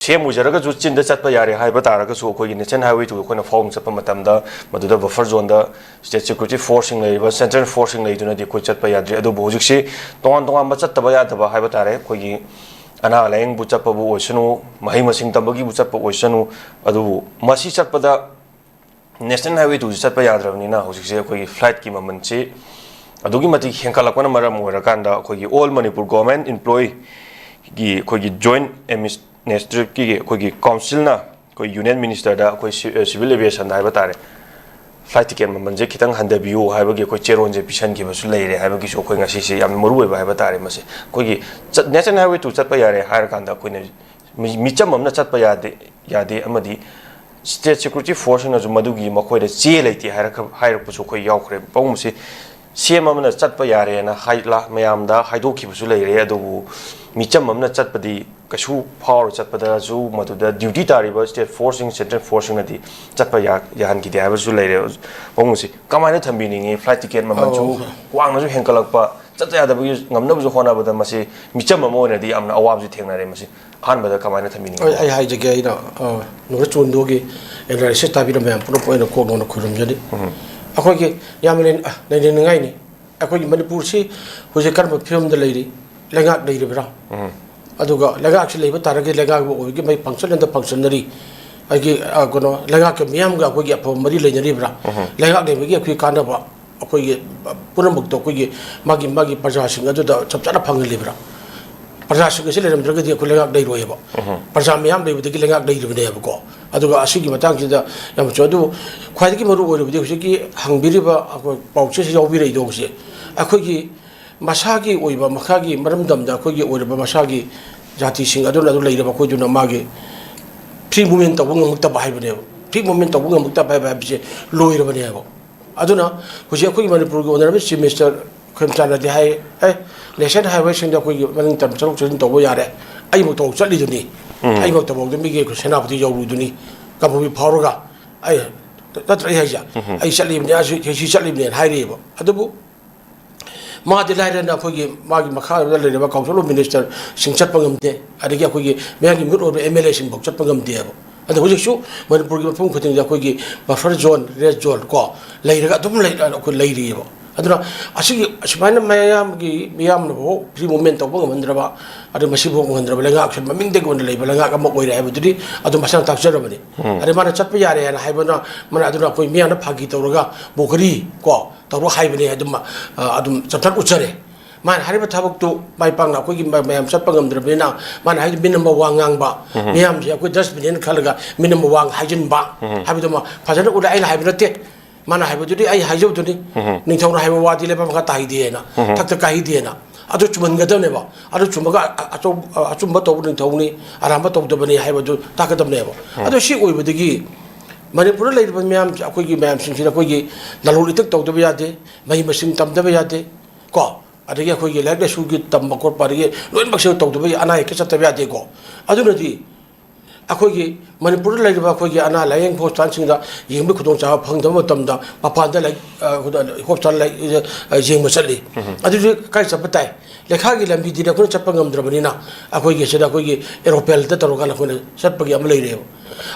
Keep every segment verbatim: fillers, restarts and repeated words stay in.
ꯁꯦꯝ ꯑꯣꯏꯖꯔꯒꯁꯨ ꯆꯤꯡꯗ ꯆꯠꯄ ꯌꯥꯔꯦ ꯍꯥꯏꯕ ꯇꯥꯔꯒꯁꯨ, ꯑꯩꯈꯣꯏꯒꯤ National Highway two ꯑꯩꯈꯣꯏꯅ ꯐꯥꯎꯗꯨꯅ ꯆꯠꯄ ꯃꯇꯝꯗ ꯃꯗꯨꯗ buffer zoneꯗ state security forceꯁꯤꯡ ꯂꯩꯔꯤꯕ, central forceꯁꯤꯡ ꯂꯩꯗꯨꯅꯗꯤ ꯑꯩꯈꯣꯏ ꯆꯠꯄ ꯌꯥꯗ꯭ꯔꯤ꯫ ꯑꯗꯨꯕꯨ ꯍꯧꯖꯤꯛꯁꯤ ꯇꯣꯉꯥꯟ ꯇꯣꯉꯥꯟꯕ ꯆꯠꯇꯕ ꯌꯥꯗꯕ ꯍꯥꯏꯕ ꯇꯥꯔꯦ, ꯑꯩꯈꯣꯏꯒꯤ ꯑꯅꯥ ꯂꯥꯌꯦꯡꯕꯨ ꯆꯠꯄꯕꯨ ꯑꯣꯏꯁꯅꯨ, ꯃꯍꯩ ꯃꯁꯤꯡ ꯇꯝꯕꯒꯤꯕꯨ ꯆꯠꯄ ꯑꯣꯏꯁꯅꯨ, ꯑꯗꯨꯕꯨ ꯃꯁꯤ ꯆꯠꯄꯗ National Highway twoꯁꯤ ꯆꯠꯄ ꯌꯥꯗ꯭ꯔꯕꯅꯤꯅ ꯍꯧꯖꯤꯛꯁꯦ ꯑꯩꯈꯣꯏꯒꯤ flightꯀꯤ ꯃꯃꯜꯁꯤ ꯑꯗꯨꯛꯀꯤ ꯃꯇꯤꯛ ꯍꯦꯟꯀꯠꯂꯛꯄꯅ ꯃꯔꯝ ꯑꯣꯏꯔꯀꯥꯟꯗ, ꯑꯩꯈꯣꯏꯒꯤ All Manipur Government Employeeꯒꯤ ꯑꯩꯈꯣꯏꯒꯤ Joint Administratorate ꯑꯩꯈꯣꯏꯒꯤ councilꯅ ꯑꯩꯈꯣꯏ Union Ministerꯗ, ꯑꯩꯈꯣꯏ ꯁꯤ-, ꯑ, civil aviationꯗ ꯍꯥꯏꯕ ꯇꯥꯔꯦ, flight ticket ꯃꯃꯜꯁꯦ ꯈꯤꯇꯪ ꯍꯟꯊꯕꯤꯌꯨ ꯍꯥꯏꯕꯒꯤ ꯑꯩꯈꯣꯏ ꯆꯦꯔꯣꯟꯁꯦ ꯄꯤꯁꯟꯈꯤꯕꯁꯨ ꯂꯩꯔꯦ ꯍꯥꯏꯕꯒꯤꯁꯨ ꯑꯩꯈꯣꯏ ꯉꯁꯤꯁꯦ ꯌꯥꯝꯅ ꯃꯔꯨ ꯑꯣꯏꯕ ꯍꯥꯏꯕ ꯇꯥꯔꯦ꯫ ꯃꯁꯤ ꯑꯩꯈꯣꯏꯒꯤ ꯆꯠ-, National Highway two ꯆꯠꯄ ꯌꯥꯔꯦ ꯍꯥꯏꯔꯀꯥꯟꯗ ꯑꯩꯈꯣꯏꯅ ꯃꯤ-, ꯃꯤꯆꯝ ꯑꯃꯅ ꯆꯠꯄ ꯌꯥꯗꯦ, ꯌꯥꯗꯦ, ꯑꯃꯗꯤ state security forceꯁꯤꯡꯅꯁꯨ ꯃꯗꯨꯒꯤ ꯃꯈꯣꯏꯗ ꯆꯦ ꯂꯩꯇꯦ ꯍꯥꯏꯔꯛꯈ-, ꯍꯥꯏꯔꯛꯄꯁꯨ ꯑꯩꯈꯣꯏ ꯌꯥꯎꯈ꯭ꯔꯦ꯫ ꯄꯥꯕꯨꯡꯁꯤ ꯁꯤ ꯑꯦꯝ ꯑꯃꯅ ꯆꯠꯄ ꯌꯥꯔꯦꯅ ꯍꯥꯏ-, ꯂꯥ-, ꯃꯌꯥꯝꯗ ꯍꯥꯏꯗꯣꯛꯈꯤꯕꯁꯨ ꯂꯩꯔꯦ꯫ ꯑꯗꯨꯕꯨ ꯃꯤꯆꯝ ꯑꯃꯅ ꯆꯠꯄꯗꯤ ꯀꯩꯁꯨ ꯐꯥꯎꯔ ꯆꯠꯄꯗꯁꯨ ꯃꯗꯨꯗ duty ꯇꯥꯔꯤꯕ state forceꯁꯤꯡ, central forceꯁꯤꯡꯅꯗꯤ ꯆꯠꯄ ꯌꯥ-, ꯌꯥꯍꯟꯈꯤꯗꯦ ꯍꯥꯏꯕꯁꯨ ꯂꯩꯔꯦ꯫ ꯄꯥꯕꯨꯡꯁꯤ ꯀꯃꯥꯏꯅ ꯊꯝꯕꯤꯅꯤꯡꯉꯤ? Flight ticket ꯃꯃꯜꯁꯨ ꯑꯧ꯫ ꯋꯥꯡꯅꯁꯨ ꯍꯦꯟꯒꯠꯂꯛꯄ, ꯆꯠꯇ ꯌꯥꯗꯕꯒꯤ ꯉꯝꯅꯕꯁꯨ ꯍꯣꯠꯅꯕꯗ ꯃꯁꯤ ꯃꯤꯆꯝ ꯑꯃ ꯑꯣꯏꯅꯗꯤ ꯌꯥꯝꯅ ꯑꯋꯥꯕꯁꯨ ꯊꯦꯡꯅꯔꯦ꯫ ꯃꯁꯤ ꯑꯍꯥꯟꯕꯗ ꯀꯃꯥꯏꯅ ꯊꯝꯕꯤꯅꯤꯡꯉꯤ? ꯑꯩ, ꯑꯩ ꯍꯥꯏꯖꯒꯦ, ꯑꯩꯅ, ꯑ, ꯅꯣꯡꯂꯩ ꯆꯣꯟꯗꯣꯒꯤ analysis ꯇꯥꯕꯤꯔꯝꯕ ꯃꯌꯥꯝ ꯄꯨꯝꯅꯃꯛꯄꯨ ꯑꯩꯅ ꯀꯣꯛ ꯅꯧꯅ ꯈꯨꯔꯨꯝꯖꯔꯤ꯫ ꯎꯝ꯫ ꯑꯩꯈꯣꯏꯒꯤ ꯌꯥꯝꯅ ꯂꯩ-, ꯑ, ꯂꯩꯅꯤꯡꯅꯤꯡꯉꯥꯏꯅꯤ꯫ ꯑꯩꯈꯣꯏꯒꯤ ꯃꯅꯤꯄꯨꯔꯁꯤ ꯍꯧꯖꯤꯛ ꯀꯔꯝꯕ ꯐꯤꯕꯝꯗ ꯂꯩꯔꯤ? ꯂꯩꯉꯥꯛ ꯂꯩꯔꯤꯕ꯭ꯔꯥ? ꯎꯝ꯫ ꯑꯗꯨꯒ ꯂꯩꯉꯥꯛꯁꯤ ꯂꯩꯕ ꯇꯥꯔꯒꯗꯤ ꯂꯩꯉꯥꯛꯀꯤ ꯑꯣꯏꯕꯒꯤ ꯃꯥꯒꯤ function ꯑꯗꯨ functionꯅꯔꯤ꯫ ꯑꯩꯒꯤ, ꯑ, ꯀꯩꯅꯣ, ꯂꯩꯉꯥꯛꯀꯤ ꯃꯤꯌꯥꯝꯒ ꯑꯩꯈꯣꯏꯒꯤ ꯑꯐꯕ ꯃꯔꯤ ꯂꯩꯅꯔꯤꯕ꯭ꯔꯥ? ꯎꯝ꯫ ꯂꯩꯉꯥꯛ ꯂꯩꯕꯒꯤ ꯑꯩꯈꯣꯏ ꯀꯥꯟꯅꯕ ꯑꯩꯈꯣꯏꯒꯤ ꯄꯨꯝꯅꯃꯛꯇꯣ ꯑꯩꯈꯣꯏꯒꯤ ꯃꯥꯒꯤ, ꯃꯥꯒꯤ ꯄ꯭ꯔꯖꯥꯁꯤꯡ ꯑꯗꯨꯗ ꯆꯞ ꯆꯥꯅ ꯐꯪꯍꯜꯂꯤꯕ꯭ꯔꯥ? ꯄ꯭ꯔꯖꯥꯁꯤꯡ ꯑꯁꯤ ꯂꯩꯔꯝꯗ꯭ꯔꯒꯗꯤ ꯑꯩꯈꯣꯏ ꯂꯩꯉꯥꯛ ꯂꯩꯔꯣꯏꯕ꯫ ꯎꯝ꯫ ꯄ꯭ꯔꯖꯥ ꯃꯌꯥꯝ ꯂꯩꯕꯗꯒꯤ ꯂꯩꯉꯥꯛ ꯂꯩꯔꯤꯕꯅꯦꯕꯀꯣ꯫ ꯑꯗꯨꯒ ꯑꯁꯤꯒꯤ ꯃꯇꯥꯡꯁꯤꯗ ꯌꯥꯝ ꯆꯨꯝ-, ꯑꯗꯨꯕꯨ ꯈ꯭ꯋꯥꯏꯗꯒꯤ ꯃꯔꯨ ꯑꯣꯏꯔꯕꯗꯤ ꯍꯧꯖꯤꯛꯀꯤ ꯍꯪꯕꯤꯔꯤꯕ ꯑꯩꯈꯣꯏ ꯄꯥꯎꯆꯦꯁꯤ ꯌꯥꯎꯕꯤꯔꯛꯏꯗꯣ ꯍꯧꯖꯤꯛ ꯑꯩꯈꯣꯏꯒꯤ ꯃꯁꯥꯒꯤ ꯑꯣꯏꯕ, ꯃꯈꯥꯒꯤ ꯃꯔꯝꯗꯝꯗ ꯑꯩꯈꯣꯏꯒꯤ ꯑꯣꯏꯔꯕ ꯃꯁꯥꯒꯤ ꯖꯥꯇꯤꯁꯤꯡ ꯑꯗꯨꯅ ꯑꯗꯨ ꯂꯩꯔꯕ ꯑꯩꯈꯣꯏꯗꯨꯅ ꯃꯥꯒꯤ free movement ꯇꯧꯕ ꯉꯝꯃꯛꯇꯕ ꯍꯥꯏꯕꯅꯦꯕ꯫ Free movement ꯇꯧꯕ ꯉꯝꯃꯛꯇꯕ ꯍꯥꯏꯕ, ꯍꯥꯏꯕꯁꯦ ꯂꯣꯏꯔꯕꯅꯦꯕ꯫ ꯑꯗꯨꯅ ꯍꯧꯖꯤꯛ ꯑꯩꯈꯣꯏꯒꯤ ꯃꯅꯤꯄꯨꯔꯒꯤ Honourable Chief Minister ꯈꯨꯔꯝꯆꯥꯟꯅꯗꯤ ꯍꯥꯏ, "ꯑꯦ, National Highwayꯁꯤꯡꯗ ꯑꯩꯈꯣꯏꯒꯤ ꯃꯅꯤꯡ ꯇꯝꯅ ꯆꯠꯊꯣꯛ ꯆꯠꯁꯤꯟ ꯇꯧꯕ ꯌꯥꯔꯦ, ꯑꯩꯃꯛꯇꯕꯨ ꯆꯠꯂꯤꯗꯨꯅꯤ, ꯎꯝ꯫ ꯑꯩꯃꯛꯇꯐꯥꯎꯗ ꯃꯤꯒꯤ ꯑꯩꯈꯣꯏ ꯁꯦꯅꯥꯄꯇꯤ ꯌꯧꯔꯨꯏꯗꯨꯅꯤ, ꯀꯥꯡꯄꯣꯛꯄꯤ ꯐꯥꯎꯔꯒ ꯑꯩ ꯅꯠꯇ꯭ꯔ ꯑꯩ ꯍꯥꯏꯁꯦ? ꯎꯝ꯫ ꯑꯩ ꯆꯠꯂꯤꯕꯅꯤ, ꯑꯩꯁꯨ ꯁꯤ ꯆꯠꯂꯤꯕꯅꯦꯅ" ꯍꯥꯏꯔꯛꯑꯦꯕ꯫ ꯑꯗꯨꯕꯨ ꯃꯥꯗꯤ ꯂꯥꯏꯔꯅ ꯑꯩꯈꯣꯏꯒꯤ ꯃꯥꯒꯤ ꯃꯈꯥꯗ ꯂꯩꯔꯤꯕ Council of Minister ꯁꯤꯡ ꯆꯠꯄ ꯉꯝꯗꯦ, ꯑꯗꯒꯤ ꯑꯩꯈꯣꯏꯒꯤ ꯃꯌꯥꯝꯒꯤ ꯃꯤꯍꯨꯠ ꯑꯣꯏꯕ M L A ꯁꯤꯡꯐꯥꯎ ꯆꯠꯄ ꯉꯝꯗꯦꯕ꯫ ꯑꯗꯣ ꯍꯧꯖꯤꯛꯁꯨ ꯃꯅꯤꯄꯨꯔꯒꯤ ꯃꯐꯝ ꯈꯨꯗꯤꯡꯗ ꯑꯩꯈꯣꯏꯒꯤ buffer zone, red zone ꯀꯣ ꯂꯩꯔꯒ ꯑꯗꯨꯝ ꯂꯩ-, ꯑꯩꯈꯣꯏ ꯂꯩꯔꯤꯑꯕ꯫ ꯑꯗꯨꯅ ꯑꯁꯤꯒꯤ ꯑꯁꯨꯃꯥꯏꯅ ꯃꯌꯥꯝꯒꯤ, ꯃꯤꯌꯥꯝꯅꯐꯥꯎ free movement ꯇꯧꯕ ꯉꯝꯍꯟꯗ꯭ꯔꯕ, ꯑꯗꯩ ꯃꯁꯤꯐꯥꯎ ꯉꯝꯍꯟꯗ꯭ꯔꯕ ꯂꯩꯉꯥꯛꯁꯦ ꯃꯃꯤꯡꯗꯒꯤ ꯑꯣꯏꯅ ꯂꯩꯕ ꯂꯩꯉꯥꯛ ꯑꯃ ꯑꯣꯏꯔꯦ ꯍꯥꯏꯕꯗꯨꯗꯤ ꯑꯗꯨꯝ ꯃꯁꯥꯅ ꯇꯥꯛꯆꯔꯕꯅꯤ꯫ ꯎꯝ꯫ ꯑꯗꯩ ꯃꯥꯅ ꯆꯠꯄ ꯌꯥꯔꯦ ꯍꯥꯏꯅ ꯍꯥꯏꯕꯅ, ꯃꯥꯅ ꯑꯗꯨꯅ ꯑꯩꯈꯣꯏ ꯃꯤꯌꯥꯝꯅ ꯐꯥꯒꯤ ꯇꯧꯔꯒ ꯃꯣꯀꯔꯤ ꯀꯣ ꯇꯧꯔꯣ ꯍꯥꯏꯕꯅꯤ, ꯑꯗꯨꯝ, ꯑ, ꯑꯗꯨꯝ ꯆꯞꯊꯠ ꯎꯠꯆꯔꯦ꯫ ꯃꯥꯅ ꯍꯥꯏꯔꯤꯕ ꯊꯕꯛꯇꯨ ꯃꯥꯏ ꯄꯥꯛꯅ ꯑꯩꯈꯣꯏꯒꯤ ꯃ-, ꯃꯌꯥꯝ ꯆꯠꯄ ꯉꯝꯗ꯭ꯔꯕꯅꯤꯅ, ꯃꯥꯅ ꯍꯥꯏꯗꯤ ꯃꯤꯅꯝꯕ ꯋꯥ ꯉꯥꯡꯕ, ꯎꯝ꯫ ꯃꯤꯌꯥꯝꯁꯦ ꯑꯩꯈꯣꯏ dustbin ꯍꯥꯏꯅ ꯈꯜꯂꯒ ꯃꯤꯅꯝꯕ ꯋꯥ ꯍꯥꯏꯖꯤꯟꯕ, ꯎꯝ꯫ ꯍꯥꯏꯕꯗꯨꯃ ꯐꯖꯅ ꯎꯠꯂꯦ꯫ ꯑꯩꯅ ꯍꯥꯏꯕ ꯅꯠꯇꯦ, ꯃꯥꯅ ꯍꯥꯏꯕꯗꯨꯗꯤ ꯑꯩ ꯍꯥꯏꯖꯕꯗꯨꯅꯤ꯫ ꯎꯝ꯫ ꯅꯤꯡꯊꯧꯅ ꯍꯥꯏꯕ ꯋꯥꯗꯤ ꯂꯩꯕꯥꯛ ꯃꯈꯥ ꯇꯥꯍꯩꯗꯦꯅ, ꯎꯝ꯫ ꯊꯛꯇ ꯀꯥꯍꯩꯗꯦꯅ꯫ ꯑꯗꯨ ꯆꯨꯝꯍꯟꯒꯗꯕꯅꯦꯕ꯫ ꯑꯗꯨ ꯆꯨꯝꯃꯒ ꯑ-, ꯑꯆꯧ-, ꯑ-, ꯑꯆꯨꯝꯕ ꯇꯧꯕ ꯅꯤꯡꯊꯧꯅꯤ, ꯑꯔꯥꯟꯕ ꯇꯧꯗꯕꯅꯤ ꯍꯥꯏꯕꯗꯨ ꯇꯥꯛꯀꯗꯕꯅꯦꯕ꯫ ꯎꯝ꯫ ꯑꯗꯣ ꯁꯤ ꯑꯣꯏꯕꯗꯒꯤ ꯃꯅꯤꯄꯨꯔꯗ ꯂꯩꯔꯤꯕ ꯃꯤꯌꯥꯝ, ꯑꯩꯈꯣꯏꯒꯤ ꯃꯌꯥꯝꯁꯤꯡꯁꯤꯗ ꯑꯩꯈꯣꯏꯒꯤ ꯂꯂꯣꯟ ꯏꯇꯤꯛ ꯇꯧꯗꯕ ꯌꯥꯗꯦ, ꯃꯍꯩ ꯃꯁꯤꯡ ꯇꯝꯗꯕ ꯌꯥꯗꯦ ꯀꯣ, ꯑꯗꯒꯤ ꯑꯩꯈꯣꯏꯒꯤ ꯂꯥꯏꯔꯤꯛ ꯂꯥꯏꯁꯨꯒꯤ ꯇꯝꯕ ꯈꯣꯠꯄ, ꯑꯗꯒꯤ ꯂꯣꯏꯅꯃꯛꯁꯦ ꯇꯧꯗꯕ ꯌꯥ-, ꯑꯅꯥ ꯑꯌꯦꯛꯇ ꯆꯠꯇꯕ ꯌꯥꯗꯦꯀꯣ꯫ ꯑꯗꯨꯅꯗꯤ ꯑꯩꯈꯣꯏꯒꯤ ꯃꯅꯤꯄꯨꯔꯗ ꯂꯩꯔꯤꯕ ꯑꯩꯈꯣꯏꯒꯤ ꯑꯅꯥ ꯂꯥꯌꯦꯡ ꯍꯣꯁꯄꯤꯇꯥꯜꯁꯤꯡꯗ ꯌꯦꯡꯕꯒꯤ ꯈꯨꯗꯣꯡꯆꯥꯕ ꯐꯪꯗꯕ ꯃꯇꯝꯗ ꯃꯄꯥꯟꯗ ꯂꯥꯏꯔꯤꯛ, ꯑ, ꯍꯣꯁꯄꯤꯇꯥꯜ ꯂꯥꯏꯔꯤꯛ, ꯑ, ꯌꯦꯡꯕ ꯆꯠꯂꯤ꯫ ꯎꯝ꯫ ꯑꯗꯨꯗꯤ ꯀꯥꯏ ꯆꯠꯄ ꯇꯥꯏ? ꯂꯩꯈꯥꯒꯤ ꯂꯝꯕꯤꯗꯤ ꯑꯩꯈꯣꯏꯅ ꯆꯠꯄ ꯉꯝꯗ꯭ꯔꯕꯅꯤꯅ ꯑꯩꯈꯣꯏꯒꯤ ꯁꯤꯗ ꯑꯩꯈꯣꯏꯒꯤ aeroplaneꯗ ꯇꯧꯔꯀꯥꯟꯗ ꯑꯩꯈꯣꯏꯅ ꯆꯠꯄꯒꯤ ꯑꯃ ꯂꯩꯔꯦꯕ꯫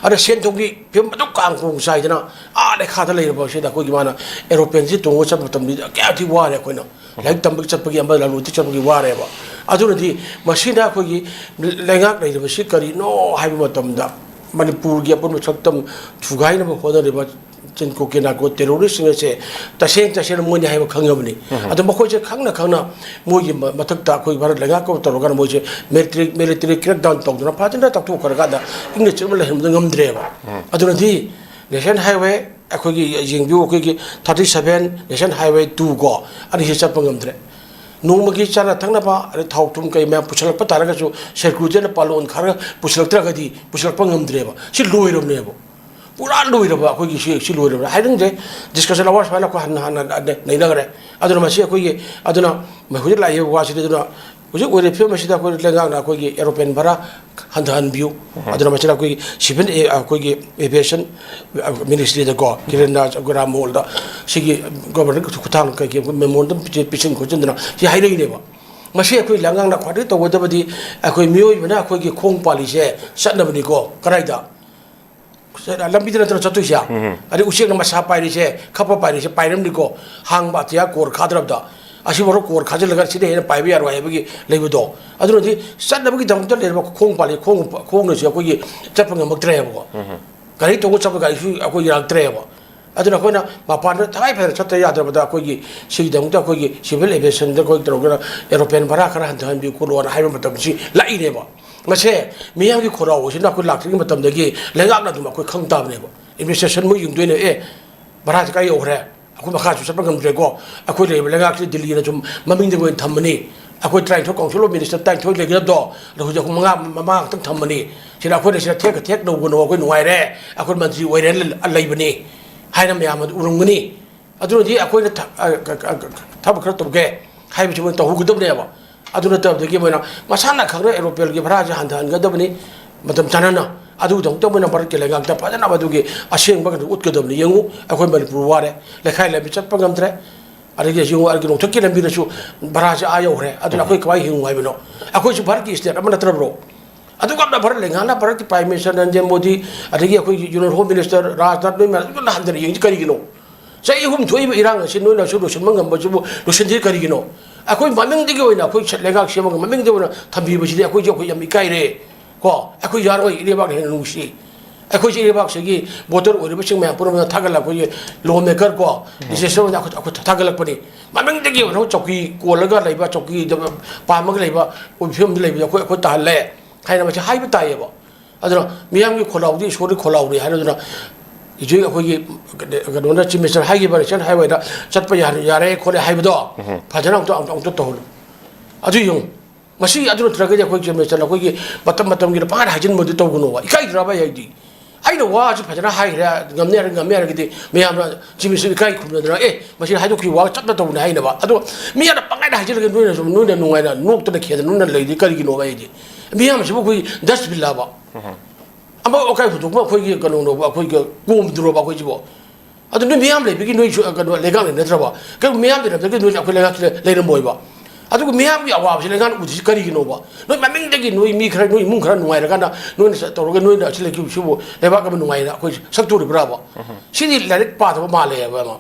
ꯑꯗ ꯁꯦꯟ ꯊꯨꯝꯒꯤ ꯐꯤꯕꯝ ꯑꯗꯨꯛ ꯀꯥꯡ ꯀꯣꯡ ꯆꯥꯏꯗꯅ ꯑꯥ ꯂꯩꯈꯥꯗ ꯂꯩꯔꯕ ꯁꯤꯗ ꯑꯩꯈꯣꯏꯒꯤ ꯃꯥꯅ aeroplaneꯁꯤ ꯇꯣꯡꯉꯒ ꯆꯠꯄ ꯃꯇꯝꯗ ꯀꯌꯥꯗꯤ ꯋꯥꯔꯦ ꯑꯩꯈꯣꯏꯅ꯫ ꯂꯥꯏꯔꯤꯛ ꯇꯝꯕꯒꯤ ꯆꯠꯄꯒꯤ ꯑꯃ ꯂꯂꯣꯟ ꯏꯇꯤꯛ ꯆꯠꯄꯒꯤ ꯋꯥꯔꯦꯕ꯫ ꯑꯗꯨꯅꯗꯤ ꯃꯁꯤꯅ ꯑꯩꯈꯣꯏꯒꯤ ꯂꯩꯉꯥꯛ ꯂꯩꯔꯤꯕꯁꯤ ꯀꯔꯤꯅꯣ ꯍꯥꯏꯕ ꯃꯇꯝꯗ ꯃꯅꯤꯄꯨꯔꯒꯤ ꯑꯄꯨꯟꯕ ꯁꯛꯇꯝ ꯊꯨꯒꯥꯏꯅꯕ ꯍꯣꯠꯅꯔꯤꯕ ꯆꯤꯟꯀꯣ ꯀꯦꯅꯥꯀꯣ terroristꯁꯤꯡ ꯑꯁꯦ ꯇꯁꯦꯡ ꯇꯁꯦꯡꯅ ꯃꯣꯏꯅꯤ ꯍꯥꯏꯕ ꯈꯪꯉꯕꯅꯤ꯫ ꯎꯝ꯫ ꯑꯗꯣ ꯃꯈꯣꯏꯁꯦ ꯈꯪꯅ ꯈꯪꯅ ꯃꯣꯏꯒꯤ ꯃ-, ꯃꯊꯛꯇ ꯑꯩꯈꯣꯏ ꯚꯥꯔꯠ ꯂꯩꯉꯥꯛꯀ ꯇꯧꯔꯒꯅ ꯃꯣꯏꯁꯦ military, military crackdown ꯇꯧꯗꯅ ꯐꯖꯅ ꯇꯧꯊꯣꯛꯈ꯭ꯔꯀꯥꯟꯗ ꯏꯪꯅ ꯆꯤꯛꯅ ꯂꯩꯍꯟꯕꯗ ꯉꯝꯗ꯭ꯔꯦꯕ꯫ ꯎꯝ꯫ ꯑꯗꯨꯅꯗꯤ National Highway ꯑꯩꯈꯣꯏꯒꯤ ꯌꯦꯡꯕꯤꯌꯨ, ꯑꯩꯈꯣꯏꯒꯤ thirty seven National Highway two ꯀꯣ, ꯑꯅꯤꯁꯤ ꯆꯠꯄ ꯉꯝꯗ꯭ꯔꯦ꯫ ꯅꯣꯡꯃꯒꯤ ꯆꯥꯅ ꯊꯛꯅꯕ, ꯑꯗꯩ ꯊꯥꯎ ꯊꯨꯝ ꯀꯩ ꯃꯌꯥꯝ ꯄꯨꯁꯜꯂꯛꯄ ꯇꯥꯔꯒꯁꯨ securityꯅ ꯄꯥꯂꯣꯟ ꯈꯔ ꯄꯨꯁꯜꯂꯛꯇ꯭ꯔꯒꯗꯤ ꯄꯨꯁꯜꯂꯛꯄ ꯉꯝꯗ꯭ꯔꯦꯕ꯫ ꯁꯤ ꯂꯣꯏꯔꯕꯅꯦꯕ, ꯄꯨꯔꯥ ꯂꯣꯏꯔꯕ ꯑꯩꯈꯣꯏꯒꯤ ꯁꯤ, ꯁꯤ ꯂꯣꯏꯔꯕꯅꯦ꯫ ꯍꯥꯏꯅꯤꯡꯗ꯭ꯔꯦ, discussion hour ꯁꯨꯃꯥꯏꯅ ꯑꯩꯈꯣꯏ ꯍꯟꯅ ꯍꯟꯅ ꯅꯩꯅꯈ꯭ꯔꯦ꯫ ꯑꯗꯨꯅ ꯃꯁꯤ ꯑꯩꯈꯣꯏꯒꯤ, ꯑꯗꯨꯅ ꯍꯧꯖꯤꯛ ꯂꯥꯛꯏꯕ ꯋꯥꯁꯤꯗꯤ, ꯑꯗꯨꯅ ꯍꯧꯖꯤꯛ ꯑꯣꯏꯔꯤꯕ ꯐꯤꯕꯝ ꯑꯁꯤꯗ ꯑꯩꯈꯣꯏ ꯂꯩꯉꯥꯛꯅ ꯑꯩꯈꯣꯏꯒꯤ ꯑꯦꯔꯣꯄ꯭ꯂꯦꯟ ꯚꯔꯥ ꯍꯟꯊꯍꯟꯕꯤꯌꯨ꯫ ꯑꯗꯨꯅ ꯃꯁꯤꯗ ꯑꯩꯈꯣꯏꯒꯤ civil, ꯑꯩꯈꯣꯏꯒꯤ aviation ministryꯗꯀꯣ, ꯀꯤꯔꯟ ꯔꯥꯖ ꯒ꯭ꯔꯥꯃꯣꯜꯗ ꯁꯤꯒꯤ ꯒꯣꯕꯔꯅꯔ ꯈꯨꯠꯊꯥꯡ ꯀꯩꯀꯩ memorandum ꯄꯤꯁꯤꯟ ꯈꯣꯠꯆꯤꯟꯗꯅ ꯁꯤ ꯍꯥꯏꯔꯛꯏꯅꯦꯕ꯫ ꯃꯁꯤ ꯑꯩꯈꯣꯏ ꯂꯩꯉꯥꯛꯅ ꯈ꯭ꯋꯥꯏꯗꯒꯤ ꯇꯧꯒꯗꯕꯗꯤ, ꯑꯩꯈꯣꯏ ꯃꯤꯑꯣꯏꯕꯅ ꯑꯩꯈꯣꯏꯒꯤ ꯈꯣꯡ ꯄꯥꯜꯂꯤꯁꯦ ꯆꯠꯅꯕꯅꯤꯀꯣ꯫ ꯀꯗꯥꯏꯗ? ꯂꯝꯕꯤꯗ ꯅꯠꯇꯅ ꯆꯠꯇꯣꯏꯁꯦ꯫ ꯑꯗꯩ ꯎꯆꯦꯛꯅ ꯃꯁꯥ ꯄꯥꯏꯔꯤꯁꯦ, ꯈꯞꯄ ꯄꯥꯏꯔꯤꯁꯦ ꯄꯥꯏꯔꯝꯅꯤꯀꯣ꯫ ꯍꯥꯡꯕ ꯑꯇꯤꯌꯥ ꯀꯣꯔ ꯈꯥꯗ꯭ꯔꯕꯗ, ꯑꯁꯤꯐꯥꯎ ꯀꯣꯔ ꯈꯥꯖꯤꯜꯂꯒ ꯁꯤꯗ ꯍꯦꯟꯅ ꯄꯥꯏꯕ ꯌꯥꯔꯣꯏ ꯍꯥꯏꯕꯒꯤ ꯂꯩꯕꯗꯣ꯫ ꯑꯗꯨꯅꯗꯤ ꯆꯠꯅꯕꯒꯤꯗꯃꯛꯇ ꯂꯩꯔꯕ ꯈꯣꯡ ꯄꯥꯜꯂꯤ, ꯈꯣꯡ, ꯈꯣꯡꯅꯁꯨ ꯑꯩꯈꯣꯏꯒꯤ ꯆꯠꯄ ꯉꯝꯃꯛꯇ꯭ꯔꯦꯕꯀꯣ꯫ ꯒꯥꯔꯤ ꯇꯣꯡꯉ ꯆꯠꯄ ꯒꯥꯔꯤꯁꯨ ꯑꯩꯈꯣꯏ ꯌꯥꯔꯛꯇ꯭ꯔꯦꯕ꯫ ꯑꯗꯨꯅ ꯑꯩꯈꯣꯏꯅ ꯃꯄꯥꯟꯗ ꯇꯉꯥꯏ ꯐꯗꯅ ꯆꯠꯇ ꯌꯥꯗ꯭ꯔꯕꯗ ꯑꯩꯈꯣꯏꯒꯤ ꯁꯤꯒꯤꯗꯃꯛꯇ ꯑꯩꯈꯣꯏꯒꯤ civil aviationꯗ ꯑꯩꯈꯣꯏ ꯇꯧꯔꯒ aeroplane ꯚꯔꯥ ꯈꯔ ꯍꯟꯊꯍꯟꯕꯤꯌꯨ ꯈꯣꯠꯂꯣꯅ ꯍꯥꯏꯕ ꯃꯇꯝꯁꯤ ꯂꯥꯛꯏꯅꯦꯕ꯫ ꯃꯁꯦ ꯃꯤꯌꯥꯝꯒꯤ ꯈꯣꯜꯂꯥꯎ ꯑꯁꯤꯅ ꯑꯩꯈꯣꯏ ꯂꯥꯛꯇ꯭ꯔꯤꯉꯩ ꯃꯇꯝꯗꯒꯤ ꯂꯩꯉꯥꯛꯅ ꯑꯗꯨꯝ ꯑꯩꯈꯣꯏ ꯈꯪ ꯇꯥꯕꯅꯦꯕ꯫ Administration ꯃꯣꯏ ꯌꯦꯡꯗꯣꯏꯅꯦ, "ꯑꯦ, ꯚꯔꯥꯁꯦ ꯀꯥꯏ ꯌꯧꯈ꯭ꯔꯦ? ꯑꯩꯈꯣꯏ ꯃꯈꯥꯁꯨ ꯆꯠꯄ ꯉꯝꯗ꯭ꯔꯦꯀꯣ꯫ ꯑꯩꯈꯣꯏ ꯂꯩꯔꯤꯕ ꯂꯩꯉꯥꯛꯁꯤ ꯗꯤꯜꯂꯤꯅ ꯁꯨꯝ ꯃꯃꯤꯡꯗ ꯑꯣꯏꯅ ꯊꯝꯃꯅꯤ꯫ ꯑꯩꯈꯣꯏ ꯇꯔꯥꯅꯤꯊꯣꯏ, Council of Minister ꯇꯔꯥꯅꯤꯊꯣꯏ ꯂꯩꯒꯗꯕꯗꯣ, ꯑꯗꯣ ꯍꯧꯖꯤꯛ ꯑꯩꯈꯣꯏ ꯃꯉꯥ, ꯃꯉꯥ ꯈꯛꯇꯪ ꯊꯝꯃꯅꯤ꯫ ꯁꯤꯅ ꯑꯩꯈꯣꯏꯅ ꯁꯤꯗ ꯊꯦꯛꯀ ꯊꯦꯛ ꯂꯧꯒꯅꯨ, ꯑꯩꯈꯣꯏ ꯅꯨꯡꯉꯥꯏꯔꯦ, ꯑꯩꯈꯣꯏ ꯃꯟꯇ꯭ꯔꯤ ꯑꯣꯏꯔꯦ ꯂ-, ꯂꯩꯕꯅꯤ" ꯍꯥꯏꯅ ꯃꯌꯥꯝ ꯑꯗꯨ ꯎꯔꯝꯒꯅꯤ꯫ ꯑꯗꯨꯅꯗꯤ ꯑꯩꯈꯣꯏꯅ ꯊ-, ꯑ, ꯀ-, ꯀ-, ꯀ-, ꯊꯕꯛ ꯈꯔ ꯇꯧꯒꯦ ꯍꯥꯏꯕꯁꯤ ꯃꯣꯏ ꯇꯧꯍꯧꯒꯗꯕꯅꯦꯕ꯫ ꯑꯗꯨ ꯅꯠꯇꯕꯗꯒꯤ ꯃꯣꯏꯅ ꯃꯁꯥꯅ ꯈꯪꯅ aeroplaneꯒꯤ ꯚꯔꯥꯁꯦ ꯍꯟꯊꯍꯟꯒꯗꯕꯅꯤ ꯃꯇꯝ ꯆꯥꯅꯅ꯫ ꯑꯗꯨꯒꯤꯗꯃꯛꯇ ꯃꯣꯏꯅ ꯚꯥꯔꯠꯀꯤ ꯂꯩꯉꯥꯛꯇ ꯐꯖꯅ ꯃꯗꯨꯒꯤ ꯑꯁꯦꯡꯕ ꯀꯩꯅꯣ ꯎꯠꯀꯗꯕꯅꯤ꯫ ꯌꯦꯡꯉꯨ, ꯑꯩꯈꯣꯏ ꯃꯅꯤꯄꯨꯔ ꯋꯥꯔꯦ, ꯂꯩꯈꯥꯏ ꯂꯝꯕꯤ ꯆꯠꯄ ꯉꯝꯗ꯭ꯔꯦ, ꯑꯗꯒꯤ ꯌꯦꯡꯉꯨ, ꯑꯗꯒꯤ ꯅꯣꯡꯊꯛꯀꯤ ꯂꯝꯕꯤꯗꯁꯨ ꯚꯔꯥꯁꯦ ꯑꯥ ꯌꯧꯈ꯭ꯔꯦ꯫ ꯑꯗꯨꯅ ꯑꯩꯈꯣꯏ ꯀꯃꯥꯏꯅ ꯍꯤꯡꯉꯨ ꯍꯥꯏꯕꯅꯣ? ꯑꯩꯈꯣꯏꯁꯨ ꯚꯥꯔꯠꯀꯤ state ꯑꯃ ꯅꯠꯇ꯭ꯔꯕ꯭ꯔꯣ? ꯑꯗꯨꯒ ꯚꯥꯔꯠ ꯂꯩꯉꯥꯛꯅ, ꯚꯥꯔꯠꯀꯤ Prime Minister ꯅꯔꯦꯟꯗ꯭ꯔ ꯃꯣꯗꯤ, ꯑꯗꯒꯤ ꯑꯩꯈꯣꯏꯒꯤ Union Home Minister ꯔꯥꯖꯅꯥꯊ, ꯅꯣꯏ ꯃꯌꯥꯝ ꯑꯗꯨꯝ ꯍꯟꯊꯅ ꯌꯦꯡꯁꯤ ꯀꯔꯤꯒꯤꯅꯣ? ꯆꯍꯤ ꯑꯍꯨꯝ ꯊꯣꯛꯏꯕ ꯏꯔꯥꯡ ꯑꯁꯤ ꯅꯣꯏꯅꯁꯨ ꯂꯣꯏꯁꯤꯟꯕ ꯉꯝꯕꯁꯤꯕꯨ ꯂꯣꯏꯁꯤꯟꯗ꯭ꯔꯤ ꯀꯔꯤꯒꯤꯅꯣ? ꯑꯩꯈꯣꯏ ꯃꯃꯤꯡꯗꯒꯤ ꯑꯣꯏꯅ ꯑꯩꯈꯣꯏ ꯂꯩꯉꯥꯛ ꯁꯦꯝꯃꯒ ꯃꯃꯤꯡꯗꯒꯤ ꯑꯣꯏꯅ ꯊꯝꯕꯤꯕꯁꯤꯗꯤ ꯑꯩꯈꯣꯏꯁꯨ ꯑꯩꯈꯣꯏ ꯌꯥꯝ ꯏꯀꯥꯏꯔꯦ꯫ ꯀꯣ, ꯑꯩꯈꯣꯏ ꯌꯥꯔꯣꯏ, ꯏꯔꯩꯕꯥꯛꯅ ꯍꯦꯟꯅ ꯅꯨꯡꯁꯤ꯫ ꯑꯩꯈꯣꯏꯁꯦ ꯏꯔꯩꯕꯥꯛꯁꯤꯒꯤ voter ꯑꯣꯏꯔꯤꯕꯁꯤꯡ ꯃꯌꯥꯝ ꯄꯨꯝꯅꯃꯛꯅ ꯊꯥꯒꯠꯂꯛꯄ, ꯑꯩꯈꯣꯏꯒꯤ law maker ꯀꯣ, legislator ꯑꯩꯈꯣꯏ, ꯑꯩꯈꯣꯏ ꯊꯥꯒꯠꯂꯛꯄꯅꯤ꯫ ꯃꯃꯤꯡꯗꯒꯤ ꯑꯣꯏꯅ ꯆꯧꯀꯤ ꯀꯣꯜꯂꯒ ꯂꯩꯕ, ꯆꯧꯀꯤꯗ ꯄꯥꯝꯃꯒ ꯂꯩꯕ, ꯑꯣꯏꯕ ꯐꯤꯕꯝꯗ ꯂꯩꯕꯗ ꯑꯩꯈꯣꯏ, ꯑꯩꯈꯣꯏ ꯇꯥꯍꯜꯂꯦ ꯍꯥꯏꯅ ꯃꯁꯤ ꯍꯥꯏꯕ ꯇꯥꯏꯌꯦꯕ꯫ ꯑꯗꯨꯅ ꯃꯤꯌꯥꯝꯒꯤ ꯈꯣꯜꯂꯥꯎꯗꯤ ꯏꯁꯣꯔꯒꯤ ꯈꯣꯜꯂꯥꯎꯅꯤ ꯍꯥꯏꯅꯗꯨꯅ ꯍꯧꯖꯤꯛ ꯑꯩꯈꯣꯏꯒꯤ ꯀꯩꯅꯣꯅ, Chief Minister ꯍꯥꯏꯈꯤꯕ, recent highwayꯗ ꯆꯠꯄ ꯌꯥꯔꯦ, ꯌꯥꯔꯦ ꯈꯣꯠꯂꯦ ꯍꯥꯏꯕꯗꯣ ꯐꯖꯅ ꯑꯃꯨꯛꯇ, ꯑꯃꯨꯛꯇ, ꯑꯃꯨꯛꯇ ꯇꯧꯍꯜꯂꯨ꯫ ꯑꯗꯨ ꯌꯦꯡꯉꯨ꯫ ꯃꯁꯤ ꯑꯗꯨ ꯅꯠꯇ꯭ꯔꯒꯗꯤ ꯑꯩꯈꯣꯏ Chief Minister ꯑꯩꯈꯣꯏꯒꯤ ꯃꯇꯝ ꯃꯇꯝꯒꯤꯗ ꯄꯪꯍꯥꯏ ꯍꯥꯏꯖꯤꯟꯕꯗꯨ ꯇꯧꯒꯅꯣꯕ꯫ ꯏꯀꯥꯏꯗ꯭ꯔꯕ ꯑꯩ ꯍꯥꯏꯗꯤ? ꯑꯩꯅ ꯋꯥꯁꯤ ꯐꯖꯅ ꯍꯥꯏꯈ꯭ꯔꯦ, ꯉꯝꯅꯤ ꯍꯥꯏꯔ, ꯉꯝꯃꯦ ꯍꯥꯏꯔꯒꯗꯤ ꯃꯌꯥꯝꯅ ꯆꯤꯃꯤꯁꯨ ꯏꯀꯥꯏ ꯈꯨꯝꯅꯗꯅ, "ꯑꯦ, ꯃꯁꯤ ꯍꯥꯏꯗꯣꯛꯈꯤꯕ ꯋꯥ ꯆꯞꯅ ꯇꯧꯕꯅꯦ" ꯍꯥꯏꯅꯕ꯫ ꯑꯗꯣ ꯃꯤ ꯑꯃꯅ ꯄꯪꯍꯥꯏꯗ ꯍꯥꯏꯖꯤꯜꯂꯒ ꯅꯣꯏꯅ ꯁꯨꯝ, ꯅꯣꯏꯅ ꯅꯨꯡꯉꯥꯏꯅ ꯅꯣꯛꯇꯅ ꯈꯦꯗꯅ ꯅꯣꯏꯅ ꯂꯩꯔꯤ ꯀꯔꯤꯒꯤꯅꯣꯕ? ꯑꯩꯗꯤ ꯃꯤꯌꯥꯝꯁꯤꯕꯨ ꯑꯩꯈꯣꯏ dustbin ꯂꯥꯕ? ꯑꯃ ꯑꯀꯥꯏ ꯍꯨꯟꯗꯣꯛꯄ ꯑꯩꯈꯣꯏꯒꯤ ꯀꯩꯅꯣꯅꯣꯕ, ꯑꯩꯈꯣꯏꯒꯤ ꯀꯣꯝꯗ꯭ꯔꯣꯕ ꯑꯩꯈꯣꯏꯁꯤꯕꯣ? ꯑꯗꯨ ꯅꯣꯏ ꯃꯤꯌꯥꯝ ꯂꯩꯕꯒꯤ ꯅꯣꯏꯁꯨ ꯀꯩꯅꯣ ꯂꯩꯉꯥꯛꯅ ꯅꯠꯇ꯭ꯔꯕ? ꯀꯩꯒꯨꯝꯕ ꯃꯤꯌꯥꯝ ꯂꯩꯔꯝꯗ꯭ꯔꯒꯗꯤ ꯅꯣꯏꯁꯨ ꯑꯩꯈꯣꯏ ꯂꯩꯉꯥꯛꯁꯤꯗ ꯂꯩꯔꯝꯃꯣꯏꯕ꯫ ꯑꯗꯨꯒ ꯃꯤꯌꯥꯝꯒꯤ ꯑꯋꯥꯕꯁꯤ ꯂꯩꯉꯥꯛꯅ ꯎꯗ꯭ꯔꯤꯁꯤ ꯀꯔꯤꯒꯤꯅꯣꯕ? ꯅꯣꯏ ꯃꯃꯤꯡꯗꯒꯤ ꯅꯣꯏ ꯃꯤ ꯈꯔ, ꯅꯣꯏ ꯏꯃꯨꯡ ꯈꯔ ꯅꯨꯡꯉꯥꯏꯔꯀꯥꯟꯗ ꯅꯣꯏꯅ ꯆꯠ-, ꯇꯧꯔꯒ ꯅꯣꯏꯅ ꯑꯁꯤ ꯂꯩꯈꯤꯕꯁꯤꯕꯨ ꯂꯩꯕꯥꯛ ꯑꯃ ꯅꯨꯡꯉꯥꯏꯅ ꯑꯩꯈꯣꯏ ꯁꯛꯇꯣꯔꯤꯕ꯭ꯔꯥꯕ? ꯁꯤꯗꯤ ꯂꯥꯏꯔꯤꯛ ꯄꯥꯗꯕ ꯃꯥꯜꯂꯦꯕ ꯑꯃ꯫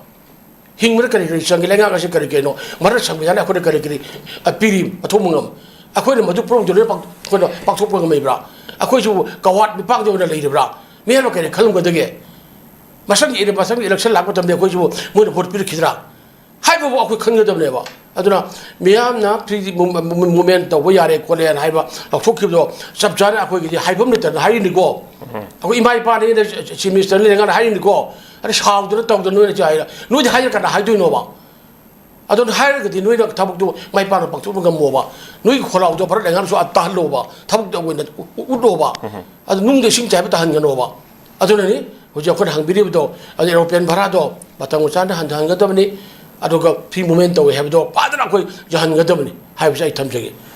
ꯍꯤꯡꯕꯗ ꯀꯔꯤ ꯀꯔꯤ ꯆꯪꯏ? ꯂꯩꯉꯥꯛ ꯑꯁꯤ ꯀꯔꯤ ꯀꯔꯤꯅꯣ? ꯃꯔꯛ ꯁꯪꯕꯤꯙꯥꯟꯅ ꯑꯩꯈꯣꯏꯗ ꯀꯔꯤ ꯀꯔꯤ, ꯑ, ꯄꯤꯔꯤ? ꯑꯊꯣꯡꯕ ꯉꯝ꯫ ꯑꯩꯈꯣꯏꯅ ꯃꯗꯨ ꯄꯨꯝꯅꯃꯛꯇꯨ ꯂꯣꯏꯅ ꯄꯥꯡ-, ꯑꯩꯈꯣꯏꯅ ꯄꯥꯡꯊꯣꯛꯄ ꯉꯝꯃꯤꯕ꯭ꯔꯥ? ꯑꯩꯈꯣꯏꯁꯤꯕꯨ ꯀꯋꯥꯔꯗ ꯃꯤꯄꯥꯡꯗ ꯑꯣꯏꯅ ꯂꯩꯔꯤꯕ꯭ꯔꯥ? ꯃꯤꯌꯥꯝꯅ ꯀꯔꯤ ꯈꯜꯂꯝꯒꯗꯒꯦ? ꯃꯁꯪꯒꯤ, ꯃꯁꯪꯒꯤ election ꯂꯥꯛꯄ ꯃꯇꯝꯗ ꯑꯩꯈꯣꯏꯁꯤꯕꯨ ꯃꯣꯏꯅ vote ꯄꯤꯔꯛꯈꯤꯗ꯭ꯔꯥ? ꯍꯥꯏꯕꯕꯨ ꯑꯩꯈꯣꯏ ꯈꯟꯒꯗꯕꯅꯦꯕ꯫ ꯑꯗꯨꯅ ꯃꯤꯌꯥꯝꯅ free movement ꯇꯧꯕ ꯌꯥꯔꯦ ꯈꯣꯠꯂꯦꯅ ꯍꯥꯏꯕ ꯂꯧꯊꯣꯛꯈꯤꯕꯗꯣ ꯆꯞ ꯆꯥꯅ ꯑꯩꯈꯣꯏꯒꯤꯗꯤ ꯍꯥꯏꯐꯝ ꯂꯩꯇꯅ ꯍꯥꯏꯔꯤꯅꯤꯀꯣ꯫ ꯑꯩꯈꯣꯏ ꯏꯃꯥ ꯏꯄꯥꯅ, chief ministerꯅ ꯂꯩꯔꯀꯥꯟꯗ ꯍꯥꯏꯔꯤꯅꯤꯀꯣ꯫ ꯑꯗ ꯁꯥꯎꯗꯅ ꯇꯧꯗꯅ ꯅꯣꯏꯅ ꯆꯥꯏꯔ-, ꯅꯣꯏꯗꯤ ꯍꯥꯏꯔ ꯀꯅꯥ ꯍꯥꯏꯗꯣꯏꯅꯣꯕ? ꯑꯗꯨꯅ ꯍꯥꯏꯔꯒꯗꯤ ꯅꯣꯏꯅ ꯊꯕꯛꯇꯨ ꯃꯥꯏ ꯄꯥꯛꯅ ꯄꯥꯡꯊꯣꯛꯄ ꯉꯝꯃꯣꯕ꯫ ꯅꯣꯏꯒꯤ ꯈꯣꯜꯂꯥꯎꯗꯣ ꯐꯔ ꯂꯩꯉꯥꯛꯁꯨ ꯑꯥ ꯇꯥꯍꯜꯂꯣꯕ꯫ ꯊꯕꯛꯇ ꯑꯣꯏꯅ ꯎ-, ꯎ-, ꯎꯠꯂꯣꯕ꯫ ꯑꯗꯨ ꯅꯨꯡꯗ ꯏꯁꯤꯡ ꯆꯥꯏꯕ ꯇꯥꯍꯟꯒꯅꯣꯕ꯫ ꯑꯗꯨꯅꯅꯤ ꯍꯧꯖꯤꯛ ꯑꯩꯈꯣꯏꯅ ꯍꯪꯕꯤꯔꯤꯕꯗꯣ, ꯑꯗꯨ aeroplane ꯚꯔꯥꯗꯣ ꯃꯇꯝ ꯆꯥꯅ ꯍꯟꯊꯍꯟꯒꯗꯕꯅꯤ, ꯑꯗꯨꯒ free movement ꯇꯧꯋꯦ ꯍꯥꯏꯕꯗꯣ ꯐꯖꯅ ꯑꯩꯈꯣꯏ ꯌꯥꯍꯟꯒꯗꯕꯅꯤ ꯍꯥꯏꯕꯁꯦ ꯑꯩ ꯊꯝꯖꯒꯦ꯫